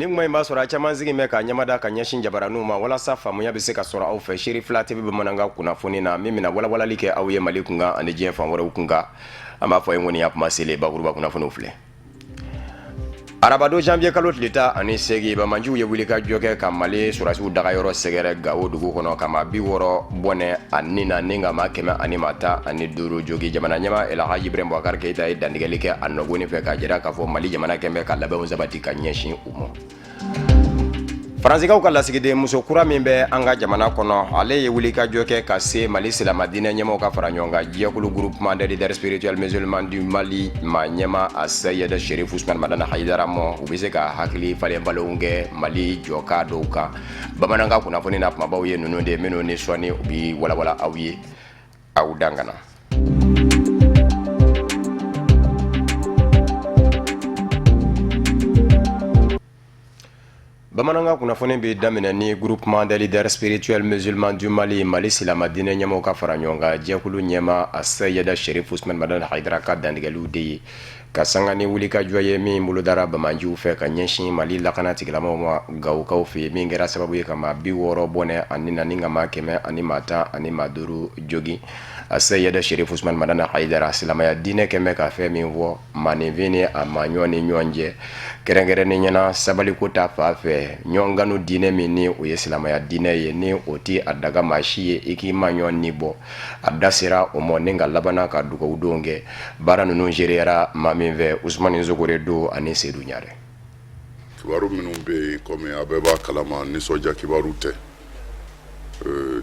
Nin kuma in b'a sɔrɔ a caman sigi bɛ ka ɲamada ka ɲɛsin jabaraninw ma walasa faamuya bɛ se ka sɔrɔ aw fɛ Seri Fila TV bamanankan kunnafoni na min bɛna walawalali kɛ aw ye Mali kunkan ani diɲɛ fan wɛrɛw kunkan. An b'a fɔ ye ko nin y'a kuma selen bakuruba kunnafoniw filɛ. Arabadon janvier kalo tile 18, banbaanciw ye wulikajɔ kɛ ka Mali sɔrɔdasiw dagayɔrɔ sɛgɛrɛ Gawo dugu kɔnɔ ka maa 60 bɔnɛ a ni na ni ka maa 115 jogin. Jamana ɲɛmaa El Hadj Ibrahim Boubacar Keita ye dantigɛli kɛ a nɔgɔni fɛ k'a jira k'a fɔ Mali jamana kɛn bɛ ka labɛnw sabati ka ɲɛsin u ma. Faransikaw ka lasigiden muso kura min bɛ an ka jamana kɔnɔ, ale ye wulikajɔ kɛ ka se Mali silamɛ diinɛ ɲɛmaaw ka fara ɲɔgɔn kan jɛkulu groupement des leaders spirituels musulmans du Mali maa ɲɛmaa Aseyid Sherif Usman Madani Hayidara ma, u bɛ se ka hakili falen falenw kɛ Mali jɔka dɔw kan. Bamanankan kunnafoni na kumabaw ye ninnu de minnu ni sɔɔni u bɛ walawala aw ye aw dangana. Bamanankan kunnafoni bɛ daminɛ ni groupement des leaders spirituels musulmans du Mali, Mali silamɛ diinɛ ɲɛmaaw ka fara ɲɔgɔn kan jɛkulu ɲɛmaa Aseyid Sherif Usman Madani Hayidara ka dantigɛliw de ye ka sanga ni wulikajɔ ye min bolodara banbaanciw fɛ ka ɲɛsin Mali lakana tigilamaaw ma Gawokaw fɛ yen, min kɛra sababu ye ka maa 60 bɔnɛ a ni na ni ka maa 115 jogin. Aseyid Sherif Usman Madani Hayidara, silamɛya diinɛ kɛn bɛ ka fɛn min fɔ maaninfin ni a maaɲɔgɔn ni ɲɔgɔn cɛ, kɛrɛnkɛrɛnnenya na sabaliko ta fan fɛ, ɲɔgɔn kanu diinɛ min ni o ye silamɛya diinɛ ye, ni o tɛ a daga maa si ye i k'i maaɲɔgɔn ni bɔ. A da sera o ma ni ka labanna ka dugawudon kɛ. Baara ninnu seereyara maa min fɛ, Usumani Sogore don ani Sedu Ɲare. Kibaru minnu bɛ yen, kɔmi a bɛɛ b'a kalama, nisɔndiya kibaru tɛ.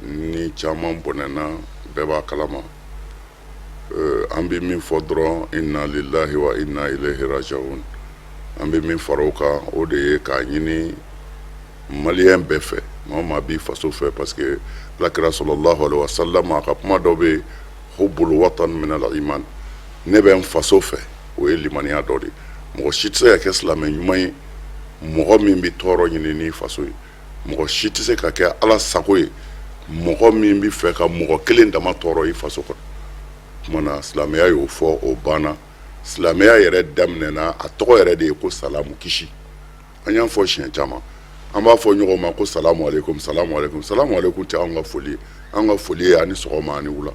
Ni caman bɔnɛna, bɛɛ b'a kalama. An bɛ min fɔ dɔrɔn, inna lillahi wa inna ilayhi rajiun. An bɛ min fara o kan, o de ye k'a ɲini maliyɛn bɛɛ fɛ, maa o maa b'i faso fɛ, parce que alakira sallallahu alaihi wasallam a ka kuma dɔ bɛ yen, hubbul watan min al iman, ne bɛ n faso fɛ, o ye limaniya dɔ de ye. Mɔgɔ si tɛ se ka kɛ silamɛ ɲuman ye mɔgɔ min bɛ tɔɔrɔ ɲini n'i faso ye. Mɔgɔ si tɛ se ka kɛ ala sago ye mɔgɔ min bɛ fɛ ka mɔgɔ kelen dama tɔɔrɔ i faso kɔnɔ. Tuma na silamɛya y'o fɔ, o banna. Silamɛya yɛrɛ daminɛna, a tɔgɔ yɛrɛ de ye ko salamu, kisi. An y'a fɔ siɲɛ caman, an b'a fɔ ɲɔgɔn ma ko salamu aleykum, salamu aleykum. Salamu aleykum tɛ anw ka foli ye. An ka foli ye ani sɔgɔma ani wula.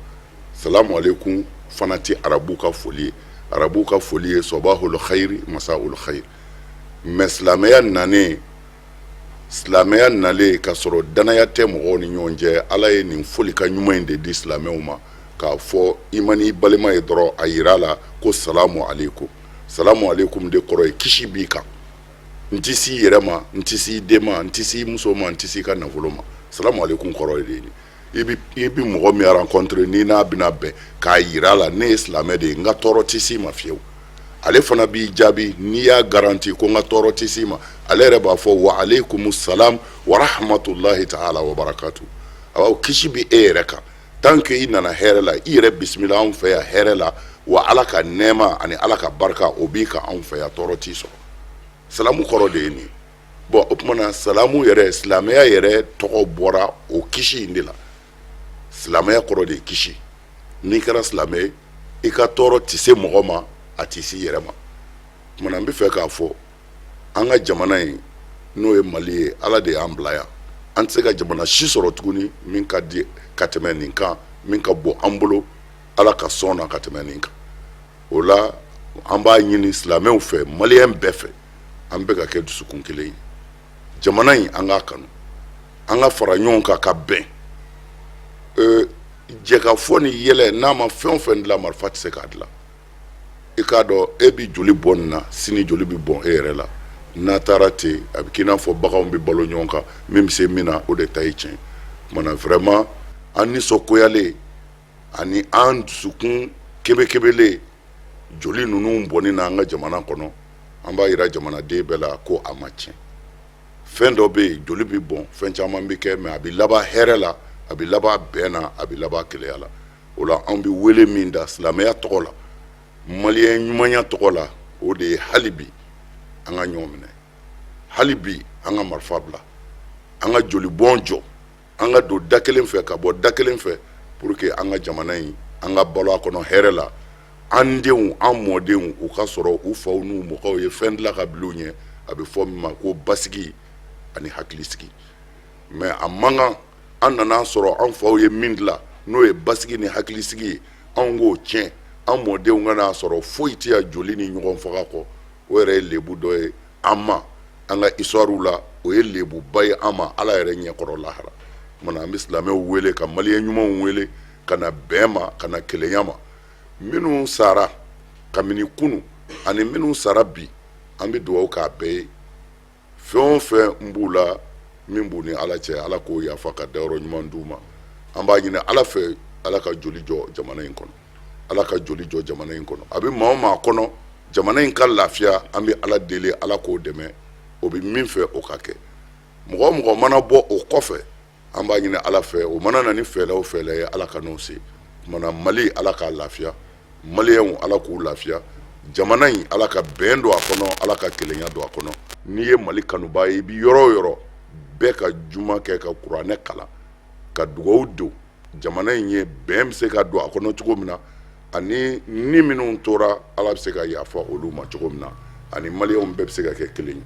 Salamu aleykum fana tɛ arabu ka foli ye. Arabu ka foli ye sɔbahul khayri, masaul khayri. Mais silamɛya nanen, silamɛya nalen ka sɔrɔ danaya tɛ mɔgɔw ni ɲɔgɔn cɛ, ala ye nin folikan ɲuman in de di silamɛw ma k'a fɔ i man'i balima ye dɔrɔn, a yira a la ko salamu aleykum. Salamu aleykum de kɔrɔ ye kisi b'i kan, n tɛ s'i yɛrɛ ma, n tɛ s'i den ma, n tɛ s'i muso ma, n tɛ s'i ka nafolo ma. Salamu aleykum kɔrɔ ye de ye i bɛ mɔgɔ min rencontrer, n'i n'a bɛna bɛn, k'a yira a la ne ye silamɛ de ye, n ka tɔɔrɔ tɛ s'i ma fiyewu. Ale fana b'i jaabi, n'i y'a garanti ko n ka tɔɔrɔ tɛ s'i ma, ale yɛrɛ b'a fɔ wa aleykumu salam wa rahmatulahi ta'ala wa barakatu. A b'a kisi bɛ e yɛrɛ kan tant que i nana hɛrɛ la, i yɛrɛ bisimila anw fɛ yan hɛrɛ la, wa ala ka nɛɛma ani ala ka barika o b'i kan anw fɛ yan, tɔɔrɔ t'i sɔrɔ. Salamu kɔrɔ de ye nin ye. Bon, o tuma na salamu yɛrɛ, silamɛya yɛrɛ tɔgɔ bɔra o kisi in de la. Silamɛya kɔrɔ de ye kisi. N'i kɛra silamɛ ye, i ka tɔɔrɔ tɛ se mɔgɔ ma, a tɛ se i yɛrɛ ma. Tuma na n bɛ fɛ k'a fɔ an ka jamana in, n'o ye Mali ye, ala de y'an bila yan. An tɛ se ka jamana si sɔrɔ tuguni min ka di ka tɛmɛ nin kan, min ka bon an bolo ala ka sɔn na ka tɛmɛ nin kan. O la an b'a ɲini silamɛw fɛ, maliyɛn bɛɛ fɛ, an bɛɛ ka kɛ dusukun kelen ye. Jamana in, an k'a kanu, an ka fara ɲɔgɔn kan ka bɛn. Jɛkafɔ ni yɛlɛ n'a ma fɛn o fɛn dilan, marifa tɛ se k'a dilan. I k'a dɔn e bɛ joli bɔn nin na, sini joli bɛ bɔn e yɛrɛ la. N'a taara ten, a bɛ k'i n'a fɔ baganw bɛ balo ɲɔgɔn kan, min bɛ se min na, o de ta ye tiɲɛ. Tuma na vraiment an nisɔngoyalen ani an dusukun kebekebelen joli ninnu bɔnni na an ka jamana kɔnɔ, an b'a yira jamanaden bɛɛ la ko a ma tiɲɛ. Fɛn dɔ bɛ yen, joli bɛ bɔn, fɛn caman bɛ kɛ, mais a bɛ laban hɛrɛ la, a bɛ laban bɛn na, a bɛ laban kelenya la. O la an bɛ wele min da silamɛya tɔgɔ la, maliyɛn ɲumanya tɔgɔ la, o de ye hali bi an ka ɲɔgɔn minɛ, hali bi an ka marifa bila, an ka jolibɔn jɔ, an ka don da kelen fɛ ka bɔ da kelen fɛ, pour que an ka jamana in, an ka balo a kɔnɔ hɛrɛ la, an denw, an mɔdenw, u ka sɔrɔ u faw n'u mɔgɔw ye fɛn dilan ka bila u ɲɛ. A bɛ fɔ min ma ko basigi ani hakilisigi. Mais a man kan an nana sɔrɔ an faw ye min dilan, n'o ye basigi ni hakilisigi ye, anw k'o tiɲɛ. An mɔdenw kan'a sɔrɔ foyi tɛ yan joli ni ɲɔgɔn faga kɔ. O yɛrɛ ye lebu dɔ ye an ma an ka histoire la, o ye lebuba ye an ma Ala yɛrɛ ɲɛkɔrɔ lahara. Mana an bɛ silamɛw wele ka maliyɛn ɲumanw wele ka na bɛn ma, ka na kelenya ma. Minnu sara kabini kunu ani minnu sara bi, an bɛ dugawu k'a bɛɛ ye. Fɛn o fɛn n b'u la min b'u ni Ala cɛ, Ala k'o yafa ka dayɔrɔ ɲuman d'u ma. An b'a ɲini Ala fɛ, Ala ka joli jɔ jamana in kɔnɔ, Ala ka joli jɔ jamana in kɔnɔ. A bɛ maa o maa kɔnɔ jamana in ka lafiya, an bɛ Ala deli, Ala k'o dɛmɛ, o bɛ min fɛ o ka kɛ. Mɔgɔ o mɔgɔ mana bɔ o kɔfɛ, an b'a ɲini Ala fɛ, o mana na ni fɛɛrɛ o fɛɛrɛ ye, Ala ka n'o se. Kumana Mali, Ala k'a lafiya, maliyɛnw, Ala k'u lafiya, jamana in, Ala ka bɛn don a kɔnɔ, Ala ka kelenya don a kɔnɔ. N'i ye Mali kanubaa ye, i bɛ yɔrɔ o yɔrɔ, bɛɛ ka juma kɛ, ka kuranɛ kalan, ka dugawu don jamana in ye, bɛn bɛ se ka don a kɔnɔ cogo min na, ani ni minnu tora, Ala bɛ se ka yafa olu ma cogo min na, ani maliyɛnw bɛɛ bɛ se ka kɛ kelen ye.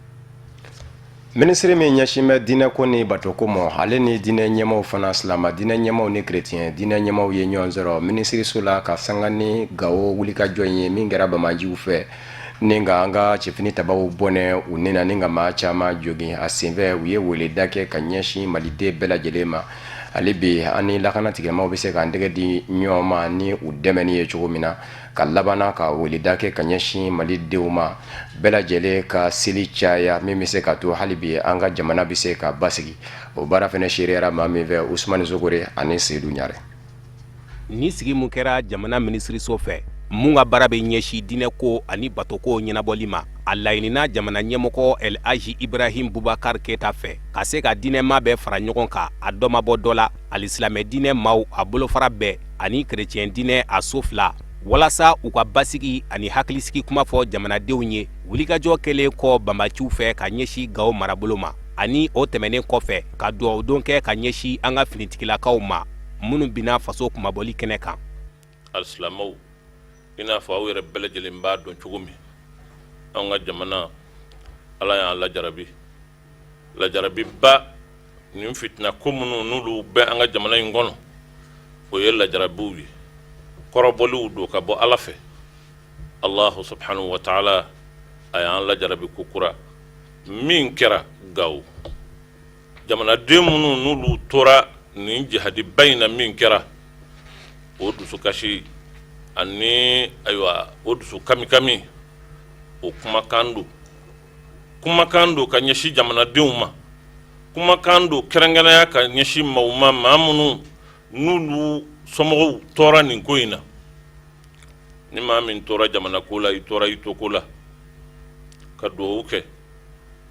Minisiri min ɲɛsin bɛ diinɛko ni batoko ma, ale ni diinɛ ɲɛmaaw fana, silama diinɛ ɲɛmaaw ni kerecɛn diinɛ ɲɛmaaw ye ɲɔgɔn sɔrɔ minisiriso la ka sanga ni Gawo wulikajɔ in ye min kɛra banbaanciw fɛ ni ka an ka cɛfini tabaw bɔnɛ u ni na, ni ka maa caman jogin a senfɛ. U ye weleda kɛ ka ɲɛsin maliden bɛɛ lajɛlen ma, hali bi an ni lakana tigilamaaw bɛ se k'an tɛgɛ di ɲɔgɔn ma ni u dɛmɛni ye cogo min na. Ka labanna ka weleda kɛ ka ɲɛsin malidenw ma bɛɛ lajɛlen ka seli caya, min bɛ se ka to hali bi an ka jamana bɛ se ka basigi. O baara fana seereyara maa min fɛ, Usumani Sogore ani Seyidu Ɲare. Ni sigi mun kɛra jamana minisiriso fɛ, mun ka baara bɛ ɲɛsin diinɛko ani batoko ɲɛnabɔli ma, a laɲinina jamana ɲɛmɔgɔ El Hadji Ibrahim Boubacar Keita fɛ ka se ka diinɛmaa bɛɛ fara ɲɔgɔn kan, a dɔ ma bɔ dɔ la, alisilamɛ diinɛ maaw a bolofara bɛɛ ani kerecɛn diinɛ a so fila, walasa u ka basigi ani hakilisigi kuma fɔ jamanadenw ye wulikajɔ kɛlen kɔ banbaanciw fɛ ka ɲɛsin Gawo marabolo ma, ani o tɛmɛnen kɔfɛ ka dugawudon kɛ ka ɲɛsin an ka finitigilakaw ma minnu binna faso kunmabɔli kɛnɛ kan. Alisilamɛw, i n'a fɔ aw yɛrɛ bɛɛ lajɛlen b'a dɔn cogo min, an ka jamana, Ala y'an lajarabi lajarabiba. Nin fitina ko minnu n'olu bɛ an ka jamana in kɔnɔ, o ye lajarabiw ye, kɔrɔbɔliw don ka bɔ Ala fɛ. Allahu subhanahu wa taala a y'an lajarabi ko kura min kɛra Gawo. Jamanaden minnu n'olu tora nin jihadiba in na min kɛra, o dusukasi ani ayiwa o dusu kamikami, o kumakan don, kumakan don ka ɲɛsin jamanadenw ma, kumakan don kɛrɛnkɛrɛnya ka ɲɛsin maaw ma, maa minnu n'olu somɔgɔw tora nin ko in na. Ni maa min tora jamana ko la, i tora i to ko la, ka dugawu kɛ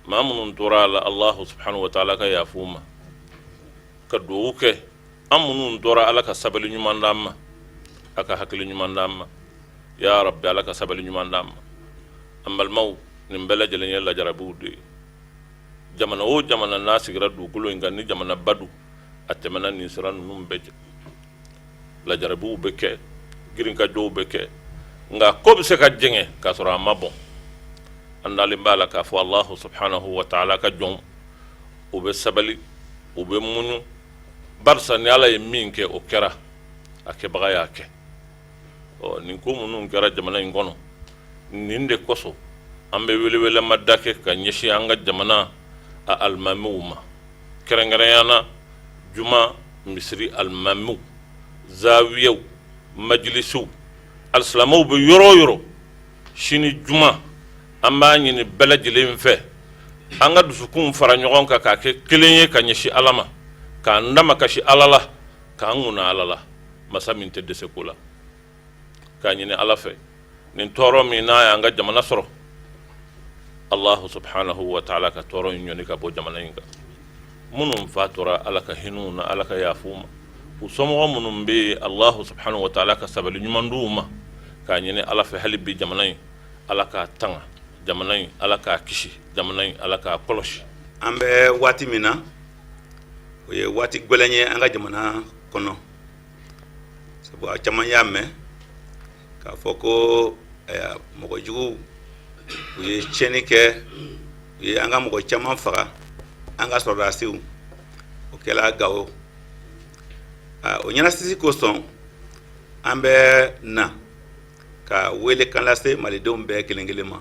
maa minnu tora a la, Allahu subhanahu wa taala ka yafa u ma, ka dugawu kɛ an minnu tora, Ala ka sabali ɲuman d'an ma, a ka hakili ɲuman d'an ma. Ya rabbi, Ala ka sabali ɲuman d'an ma. An balimaw, nin bɛɛ lajɛlen ye lajarabiw de ye. Jamana o jamana n'a sigira dugukolo in kan, ni jamanaba don, a tɛmɛna nin sira ninnu bɛɛ cɛ. Lajarabiw bɛ kɛ, girinkajɔw bɛ kɛ, nka ko bɛ se ka jɛngɛ k'a sɔrɔ a ma bɔn. An dalen b'a la k'a fɔ Allahu subhanahu wa taala ka jɔn u bɛ sabali, u bɛ muɲu, barisa ni Ala ye min kɛ, o kɛra, a kɛbaga y'a kɛ. Ɔ nin ko minnu kɛra jamana in kɔnɔ, nin de kosɔn an bɛ welewelemada kɛ ka ɲɛsin an ka jamana a alimamiw ma, kɛrɛnkɛrɛnya na juma misiri alimamiw, zawiyaw, majilisiw, alisilamɛw bɛ yɔrɔ o yɔrɔ. Sini juma, an b'a ɲini bɛɛ lajɛlen fɛ, an ka dusukunw fara ɲɔgɔn kan k'a kɛ kelen ye ka ɲɛsin Ala ma, k'an damakasi Ala la, k'an ŋuna Ala la, masa min tɛ dɛsɛ ko la, k'a ɲini Ala fɛ nin tɔɔrɔ min n'a y'an ka jamana sɔrɔ, Allahu subhanahu wa taala ka tɔɔrɔ in ɲɔni ka bɔ jamana in kan. Minnu fatura, Ala ka hinɛ u na, Ala ka yafa u ma. U somɔgɔ minnu bɛ yen, Allahu subhanahu wa taala ka sabali ɲuman d'u ma. K'a ɲini Ala fɛ hali bi, jamana in, Ala k'a tanga, jamana in, Ala k'a kisi, jamana in, Ala k'a kɔlɔsi. An bɛ waati min na, o ye waati gɛlɛn ye an ka jamana kɔnɔ, sabu a caman y'a mɛn k'a fɔ ko mɔgɔ juguw u ye tiɲɛni kɛ. U ye an ka mɔgɔ caman faga, an ka sɔrɔdasiw. O kɛla Gawo. O ɲɛnasisi kosɔn, an bɛ na ka welekan lase malidenw bɛɛ kelen kelen ma: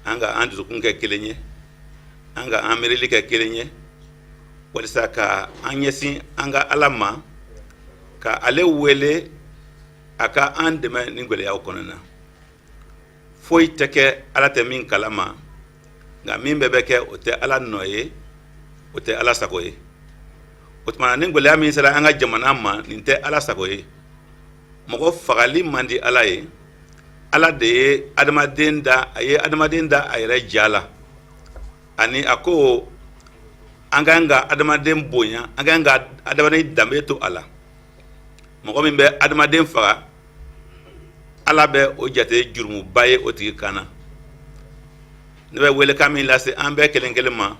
an ka an dusukun kɛ kelen ye, an ka an miirili kɛ kelen ye, walisa ka an ɲɛsin an ka Ala ma, ka ale wele a ka an dɛmɛ nin gɛlɛyaw kɔnɔna na. Foyi tɛ kɛ Ala tɛ min kalama, nka min bɛɛ bɛ kɛ, o tɛ Ala nɔ ye, o tɛ Ala sago ye. O tuma na, ni gɛlɛya min sera an ka jamana ma, nin tɛ Ala sago ye. Mɔgɔ fagali man di Ala ye. Ala de ye adamaden da, a ye adamaden da a yɛrɛ ja la, ani a ko an ka kan ka adamaden bonya, an ka kan ka adamaden danbe to a la. Mɔgɔ min bɛ adamaden faga, Ala bɛ o jate jurumuba ye o tigi kan na. Ne bɛ welekan min lase an bɛɛ kelen kelen ma,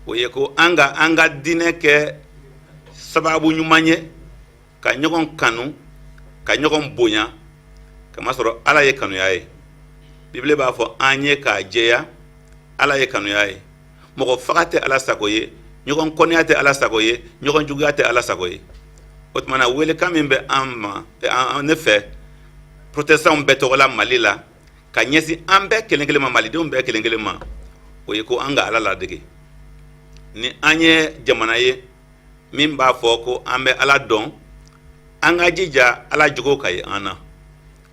o ye ko an ka an ka diinɛ kɛ sababu ɲuman ye ka ɲɔgɔn kanu, ka ɲɔgɔn bonya, kamasɔrɔ Ala ye kanuya ye. Bibile b'a fɔ an ye k'a jɛya, Ala ye kanuya ye. Mɔgɔ faga tɛ Ala sago ye, ɲɔgɔn kɔniya tɛ Ala sago ye, ɲɔgɔn juguya tɛ Ala sago ye. O tuma na, welekan min bɛ an ma, ne fɛ, protestantw bɛɛ tɔgɔ la Mali la, ka ɲɛsin an bɛɛ kelen kelen ma, malidenw bɛɛ kelen kelen ma, o ye ko an ka Ala ladege. Ni an ye jamana ye min b'a fɔ ko an bɛ Ala dɔn, an ka jija Ala jogo ka ye an na.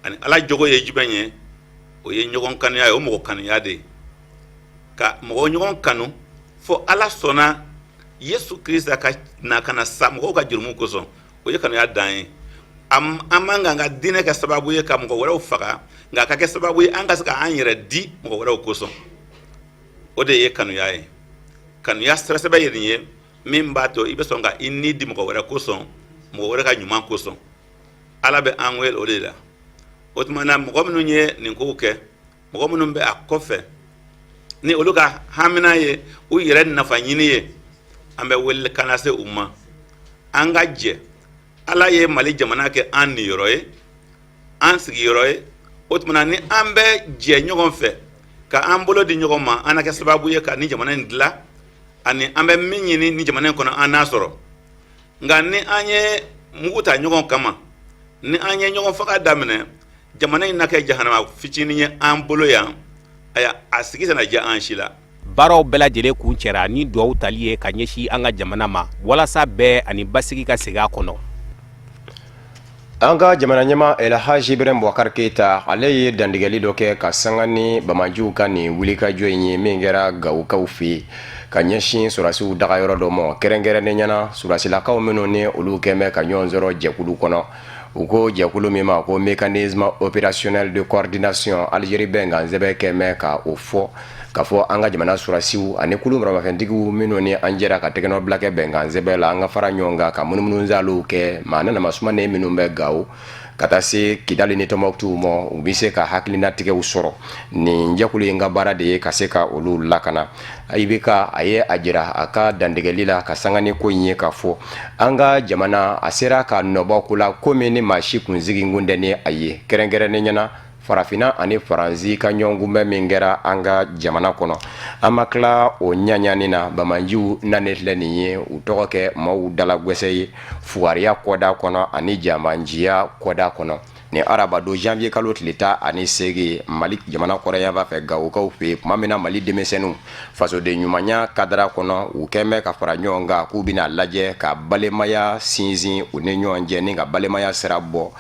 Ani Ala jogo ye jumɛn ye? O ye ɲɔgɔn kanuya ye, o mɔgɔ kanuya de ye, ka mɔgɔ ɲɔgɔn kanu fo Ala sɔnna Yesu Krista ka na ka na sa mɔgɔw ka jurumu kosɔn. O ye kanuya dan ye. An man kan ka diinɛ kɛ sababu ye ka mɔgɔ wɛrɛw faga, nka ka kɛ sababu ye an ka se ka an yɛrɛ di mɔgɔ wɛrɛw kosɔn. O de ye kanuya ye. Kanuya sɛbɛsɛbɛ ye nin ye min b'a to i bɛ sɔn ka i ni di mɔgɔ wɛrɛ kosɔn, mɔgɔ wɛrɛ ka ɲuman kosɔn. Ala bɛ an wele o de la. O tuma na, mɔgɔ minnu ye nin kow kɛ, mɔgɔ minnu bɛ a kɔfɛ, ni olu ka hamina ye u yɛrɛ nafa ɲini ye, an bɛ welekan lase u ma: an ka jɛ. Ala ye Mali jamana kɛ an niyɔrɔ ye, an sigiyɔrɔ ye. O tuma na, ni an bɛ jɛ ɲɔgɔn fɛ ka an bolo di ɲɔgɔn ma, an na kɛ sababu ye ka ni jamana in dilan, ani an bɛ min ɲini ni jamana in kɔnɔ, an n'a sɔrɔ. Nka ni an ye mugu ta ɲɔgɔn kama, ni an ye ɲɔgɔn faga daminɛ, jamana in na kɛ jahanama fitinin ye an bolo yan. Aya, a sigi tɛna diya an si la. Baaraw bɛɛ lajɛlen kuncɛra ni dugawu tali ye ka ɲɛsin an ka jamana ma, walasa bɛn ani basigi ka segin a kɔnɔ. An ka jamana ɲɛmaa Elhaji Ibrahim Boubacar Keita, ale ye dantigɛli dɔ kɛ ka sanga ni banbaanciw ka nin wulikajɔ in ye min kɛra Gawokaw fɛ yen ka ɲɛsin sɔrɔdasiw dagayɔrɔ dɔ ma, kɛrɛnkɛrɛnnenya na sɔrɔdasilakaw minnu ni olu kɛn bɛ ka ɲɔgɔn sɔrɔ jɛkulu kɔnɔ. U ko jɛkulu min ma ko Mécanisme opérationnel de coordination Algérie bɛnkan sɛbɛn kɛn bɛ ka o fɔ k'a fɔ an ka jamana sɔrɔdasiw ani kulu maramafɛntigiw minnu ni an jɛra ka tɛgɛnɔbila kɛ bɛnkan sɛbɛn la, an ka fara ɲɔgɔn kan ka munumunusaalow kɛ maa nama sumanen minnu bɛ Gawo ka taa se Kidali ni Tɔnbɔkutu ma, u bɛ se ka hakilinatigɛw sɔrɔ. Nin jɛkulu in ka baara de ye ka se ka olu lakana. IBK, a ye a jira a ka dantigɛli la ka sanga ni ko in ye k'a fɔ an ka jamana a sera ka nɔbɔ ko la, ko min ni maa si kun sigikun tɛ ni a ye, kɛrɛnkɛrɛnnenya na Farafinna ani Faransi ka ɲɔgɔnkunbɛn min kɛra an ka jamana kɔnɔ. An ma tila o ɲaɲani na, banbaanciw nanen filɛ nin ye, u tɔgɔ kɛ maaw dalagwɛsɛ ye fugariya kɔda kɔnɔ ani janfanciya kɔda kɔnɔ. Nin arabadon janvier kalo tile 18, Mali jamana kɔrɔnyanfan fɛ, Gawokaw fɛ yen, tuma min na Mali denmisɛnninw fasoden ɲumanya kadara kɔnɔ, u kɛn bɛ ka fara ɲɔgɔn kan k'u bɛna lajɛ ka balimaya sinsin u ni ɲɔgɔn cɛ ni ka balimaya sira bɔ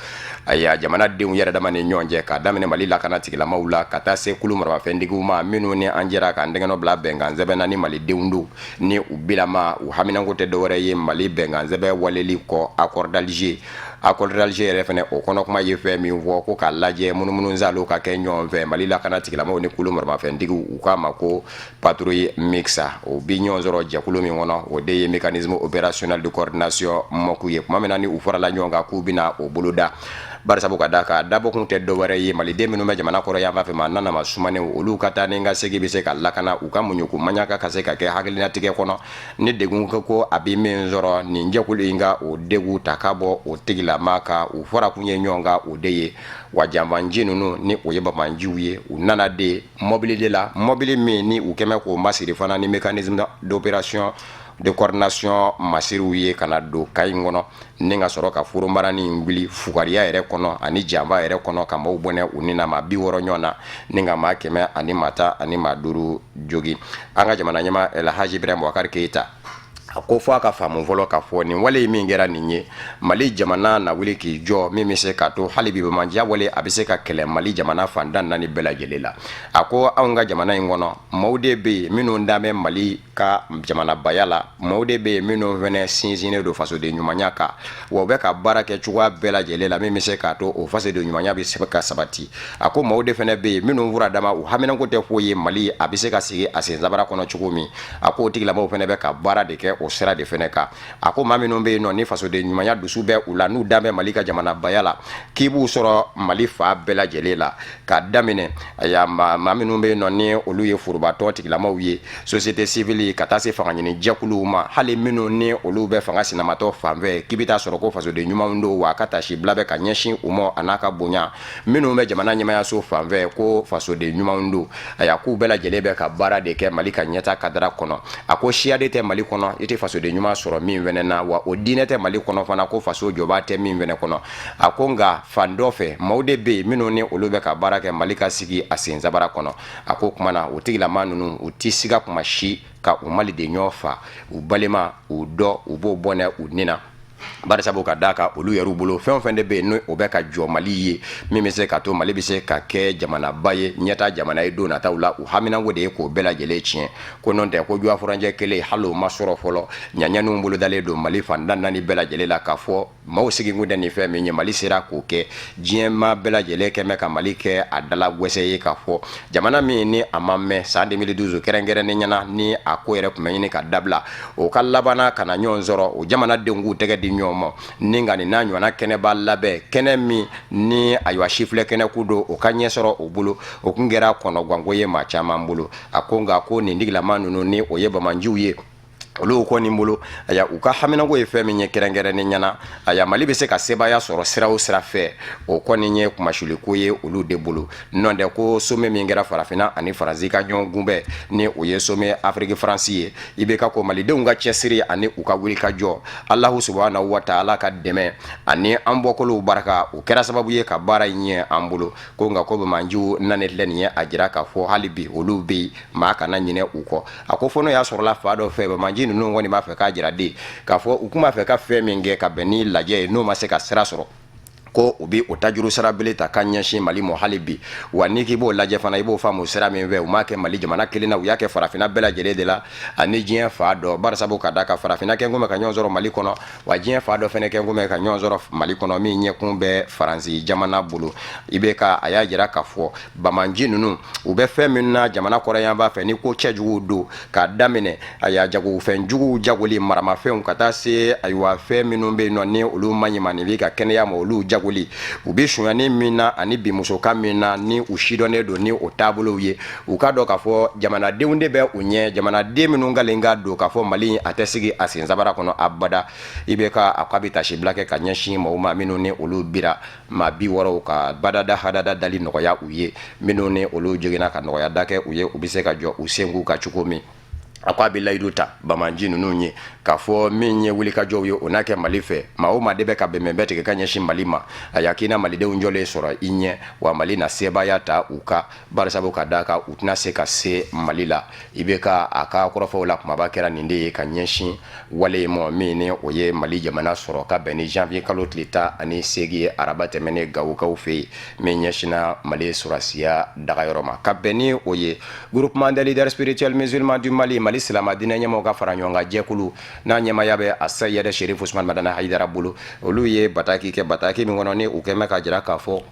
ayiwa jamanadenw yɛrɛ dama ni ɲɔgɔn cɛ, k'a daminɛ Mali lakana tigilamaw la ka taa se kulu maramafɛntigiw ma minnu ni an jɛra k'an tɛgɛnɔ bila bɛnkan sɛbɛn na ni malidenw don, ni u bilama u haminanko tɛ dɔwɛrɛ ye Mali bɛnkan sɛbɛn waleli kɔ, accord d'Alger. Accord d'Alger yɛrɛ fana, o kɔnɔ kuma ye fɛn min fɔ ko k'a lajɛ munumunusaalo ka kɛ ɲɔgɔn fɛ Mali lakana tigilamaw ni kulu maramafɛntigiw, u k'a ma ko patrouille mixte, o bi ɲɔgɔn sɔrɔ jɛkulu min kɔnɔ, o de ye Mécanisme opérationnel de coordination MOC ye. Tuma min na ni u farala ɲɔgɔn kan k'u bɛna o boloda, Barisabu ka d'a kan dabɔkun tɛ dɔwɛrɛ ye, maliden minnu bɛ jamana kɔrɔn yanfan fɛ, maa nanama sumanenw, olu ka taa ni ka segin bɛ se ka lakana, u ka muɲuko maɲaka ka se ka kɛ hakilinatigɛ kɔnɔ. Ni degun ko a bɛ min sɔrɔ, nin jɛkulu in ka o degun ta ka bɔ o tigilama kan. U fɔra kun ye ɲɔgɔn kan o de ye. Wa janfanci ninnu, ni o ye banbaanciw ye, u nana de mɔbili de la, mɔbili min ni u kɛmɛ k'o masiri fana ni mécanisme d'opération de coordination masiriw ye, ka na don camp in kɔnɔ ni ka sɔrɔ ka foronbarani in wuli fugariya yɛrɛ kɔnɔ ani janfa yɛrɛ kɔnɔ, ka maaw bɔnɛ u ni na, maa 60 ɲɔgɔn na, ni ka maa 115 jogin. An ka jamana ɲɛmaa Elhaji Ibrahim Boubacar Keita, a ko fɔ a ka faamu fɔlɔ k'a fɔ nin wale min kɛra nin ye, Mali jamana na wuli k'i jɔ, min bɛ se k'a to hali bi banbaanciya wale a bɛ se ka kɛlɛ Mali jamana fan tan naani bɛɛ lajɛlen la. A ko anw ka jamana in kɔnɔ, maaw de bɛ yen minnu dan bɛ Mali ka jamanabaya la, maaw de bɛ yen minnu fana sinsinnen don fasoden ɲumanya kan, wa u bɛ ka baara kɛ cogoya bɛɛ lajɛlen la min bɛ se k'a to o fasoden ɲumanya bɛ se ka sabati. A ko maaw de fana bɛ yen minnu fura dama, u haminanko tɛ foyi ye Mali a bɛ se ka sigi a sen sabara kɔnɔ cogo min. A ko o tigilamɔgɔw fana bɛ ka baara de kɛ o sira de fana kan. A ko maa minnu bɛ yen nɔ ni fasoden ɲumanya dusu bɛ u la, n'u dan bɛ Mali ka jamanabaya la, k'i b'u sɔrɔ Mali fan bɛɛ lajɛlen la, k'a daminɛ aya maa minnu bɛ yen nɔ ni olu ye forobatɔn tigilamaw ye, société civile, ka taa se fanga ɲini jɛkuluw ma, hali minnu ni olu bɛ fanga sinamatɔ fanfɛ, k'i bɛ taa sɔrɔ ko fasoden ɲumanw don, wa a ka tasibila bɛ ka ɲɛsin u ma a n'a ka bonya. Minnu bɛ jamana ɲɛmayaso fanfɛ, ko fasoden ɲumanw don. Aya, k'u bɛɛ lajɛlen bɛ ka baara de kɛ Mali ka ɲɛta kadara kɔnɔ. A ko siya de tɛ Mali kɔnɔ i tɛ fasoden ɲuman sɔrɔ min fɛnɛ na, wa o diinɛ tɛ Mali kɔnɔ fana ko faso jɔba tɛ min fɛnɛ kɔnɔ. A ko nka fan dɔ fɛ, maaw de bɛ yen minnu ni olu bɛ ka baara kɛ Mali ka sigi a sen sabara kɔnɔ. A ko kuma na, o tigilama ninnu, u tɛ siga kuma si ka u maliden ɲɔgɔn fa, u balima, u dɔ, u b'o bɔnɛ u ni na, barisabu ka d'a kan olu yɛrɛ bolo, fɛn o fɛn de bɛ yen n'o bɛ ka jɔ Mali ye, min bɛ se ka to Mali bɛ se ka kɛ jamanaba ye, ɲɛta jamana ye don nataw la, u haminanko de ye k'o bɛɛ lajɛlen tiɲɛ. Ko n'o tɛ, ko juwa furancɛ kelen hali o ma sɔrɔ fɔlɔ. Ɲaɲaniw bolodalen don Mali fan tan naani bɛɛ lajɛlen la, k'a fɔ maaw sigikun tɛ nin fɛn min ye, Mali sera k'o kɛ. Diɲɛ maa bɛɛ lajɛlen kɛmɛ ka Mali kɛ a dala gwɛsɛ ye, k'a fɔ jamana min ni a ma mɛn san 2012 kɛrɛnkɛrɛnnen ɲɛna, ni a ko yɛrɛ tun bɛ ɲini ka dabila, o ka labanna ka na ɲɔgɔn sɔrɔ, o jamanadenw k'u tɛgɛ di ɲɔgɔn ma ni ka nin n'a ɲɔgɔnna kɛnɛba labɛn, kɛnɛ min ni ayiwa sifilɛ kɛnɛ ko don, o ka ɲɛ sɔrɔ o bolo, o tun kɛra kɔnɔganko ye maa caman bolo. A ko nka ko nin tigilama ninnu, ni o ye banbaanciw ye, olu kɔni bolo, aya, u ka haminanko ye fɛn min ye kɛrɛnkɛrɛnnen ɲɛna, aya, Mali bɛ se ka sebaaya sɔrɔ sira o sira fɛ, o kɔni ye kumasiliko ye olu de bolo. Nɔ tɛ ko sommet min kɛra Farafinna ani Faransi ka ɲɔgɔn kunbɛn, ni o ye sommet Afiriki Faransi ye, IBK ko malidenw ka cɛsiri ani u ka wulikajɔ, Alahu subahanahu wa taala ka dɛmɛ ani an bɔkolow barika, o kɛra sababu ye ka baara in ɲɛ an bolo. Ko nka ko banbaanciw nani filɛ nin ye, a jira k'a fɔ hali bi olu bɛ yen, maa kana ɲinɛ u kɔ. A ko fo n'o y'a sɔrɔla fa dɔ fɛ, banbaanci ninnu kɔni b'a fɛ k'a jira de k'a fɔ u tun b'a fɛ ka fɛn min kɛ ka bɛn ni lajɛ ye, n'o ma se ka sira sɔrɔ, ko u bɛ o tajuru sara bele ta ka ɲɛsin Mali ma hali bi. Wa n'i k'i b'o lajɛ fana, i b'o faamu sira min fɛ, u m'a kɛ Mali jamana kelen na, u y'a kɛ Farafinna bɛɛ lajɛlen de la ani diɲɛ fan dɔ, barisabu ka da ka Farafinna kɛ kun bɛ ka ɲɔgɔn sɔrɔ Mali kɔnɔ, wa diɲɛ fan dɔ fana kɛ kun bɛ ka ɲɔgɔn sɔrɔ Mali kɔnɔ, min ɲɛkun bɛ Faransi jamana bolo. IBK a y'a jira k'a fɔ banbaanci ninnu, u bɛ fɛn min na jamana kɔrɔyanfan fɛ, ni ko cɛjuguw don, k'a daminɛ aya jagofɛn juguw jagoli, maramafɛnw, ka taa se ayiwa fɛn minnu bɛ yen nɔ ni olu man ɲi maaninfin ka kɛnɛya ma, olu jagoli, u bɛ sonyani min na ani bimusokan min na, ni u sidɔnnen don ni o taabolow ye. U ka dɔn k'a fɔ jamanadenw de bɛ u ɲɛ, jamanaden minnu kalen ka don k'a fɔ Mali a tɛ sigi a sen sabara kɔnɔ abada. IBK a k'a bɛ tasibila kɛ ka ɲɛsin maaw ma minnu ni olu bira, maa 60 ka badada hadada dali nɔgɔya u ye, minnu ni olu joginna ka nɔgɔya da kɛ u ye, u bɛ se ka jɔ u senkun kan cogo min. A ko a bɛ layidu ta banbaanci ninnu ye k'a fɔ min ye wulikajɔw ye, o n'a kɛ Mali fɛ, maa o maa de bɛ ka bɛnbɛnbɛn tigɛ ka ɲɛsin Mali ma, a y'a k'i na malidenw jɔlen sɔrɔ i ɲɛ, wa Mali na sebaaya ta u kan, barisabu ka d'a kan u tɛna se ka se Mali la. IBK a ka kɔrɔfɔw la kumaba kɛra nin de ye ka ɲɛsin wale ma min ni o ye Mali jamana sɔrɔ ka bɛn ni janvier kalo tile 18 ye, araba tɛmɛnen, Gawokaw fɛ yen, min ɲɛsinna Mali sɔrɔdasiya dagayɔrɔ ma. Ka bɛn ni o ye, Groupement des leaders spirituels musulmans du Mali, Mali silama diinɛ ɲɛmaaw ka fara ɲɔgɔn kan jɛkulu n'a ɲɛmaaya bɛ Asayɛdɛ Sherif Usman Madani Hayidara bolo, olu ye bataki kɛ, bataki min kɔnɔ ni u kɛmɛ ka jira k'a fɔ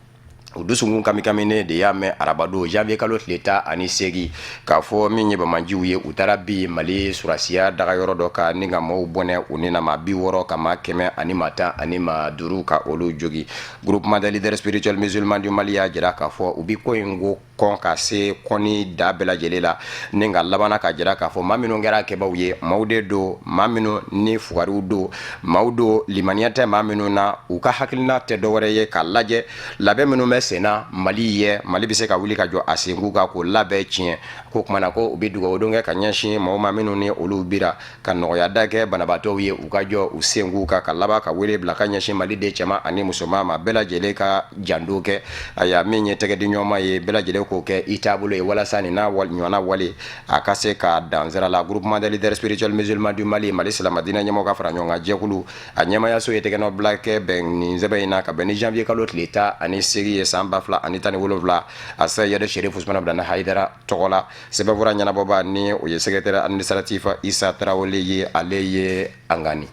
U dusukun kamikaminen de y'a mɛn arabadon janvier kalo tile 18 k'a fɔ min ye banbaanciw ye, u taara bin Mali sɔrɔdasiya dagayɔrɔ dɔ kan ni ka maaw bɔnɛ u ni na, maa 60 ka maa kɛmɛ ani maa tan ani maa duuru ka olu jogin. Groupement des leaders spirituels musulmans du Mali y'a jira k'a fɔ u bɛ ko in ko kɔn ka se kɔni da bɛɛ lajɛlen la, ni ka labanna ka jira k'a fɔ maa minnu kɛra kɛbaw ye, maaw de don, maa minnu ni fugariw don, maaw don limaniya tɛ maa minnu na. U ka hakilina tɛ dɔwɛrɛ ye k'a lajɛ labɛn minnu bɛ senna Mali ye, Mali bɛ se ka wuli ka jɔ a senkun kan k'o labɛn tiɲɛ ko kuma na, ko u bɛ dugawu don kɛ ka ɲɛsin maaw ma minnu ni olu bira, ka nɔgɔya da kɛ banabaatɔw ye u ka jɔ u senkun kan, ka laban ka wele bila ka ɲɛsin Mali den cɛman ani musoman ma, bɛɛ lajɛlen ka janto kɛ. Ayiwa, min ye tɛgɛ di ɲɔgɔn ye, bɛɛ lajɛlen k'o kɛ i taabolo ye walasa nin n'a ɲɔgɔnna wale a ka se ka dan sira la. Groupement des leaders spirituels musulmans du Mali, Mali silamɛdiinɛ ɲɛmɔgɔ ka fara ɲɔgɔn kan jɛkulu, a ɲɛmayaso ye tɛgɛnɔbila kɛ bɛn nin sɛbɛn in na ka bɛn ni janvier kalo tile 18 ye san 2017, a Seyid Sherif Usman Madani Hayidara tɔgɔ la. Sɛbɛnfura ɲɛnabɔba ni o ye secrétaire administratif Isa Tarawele ye, ale ye an gani.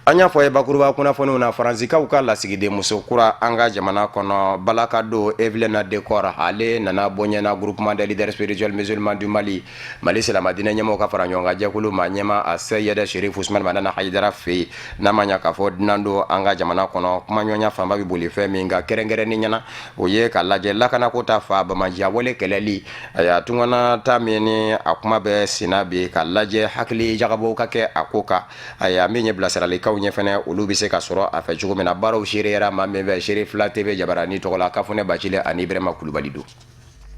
An y'a fɔ ye bakuruba kunnafoniw na, Faransikaw ka lasigidenmuso kura an ka jamana kɔnɔ, Balakado Evelyne Decor, ale nana bonyana Groupement des leaders spirituels musulmans du Mali, Mali silamɛdiinɛ ɲɛmɔgɔw ka fara ɲɔgɔn kan jɛkulu maa ɲɛmaa, a Seyid Sherif Usman Madani Hayidara fɛ yen. N'a ma ɲa k'a fɔ dunan don an ka jamana kɔnɔ, kumaɲɔgɔnya fanba bɛ boli fɛn min kan kɛrɛnkɛrɛnni ɲɛna, o ye ka lajɛ lakanako ta fa, banbaanciya wale kɛlɛli, ayiwa, tungana ta min ni a kuma bɛ senna bi, ka lajɛ hakili jagabɔw ka kɛ a ko kan. Ayiwa, min ye bilasiralikaw ɲɛ fɛnɛ, olu bɛ se ka sɔrɔ a fɛ cogo min na. Baaraw seereyara maa min fɛ, Seere Fila TV jabarani tɔgɔ la, Kafunɛ Bacili ani Ibrahima Kulubali don.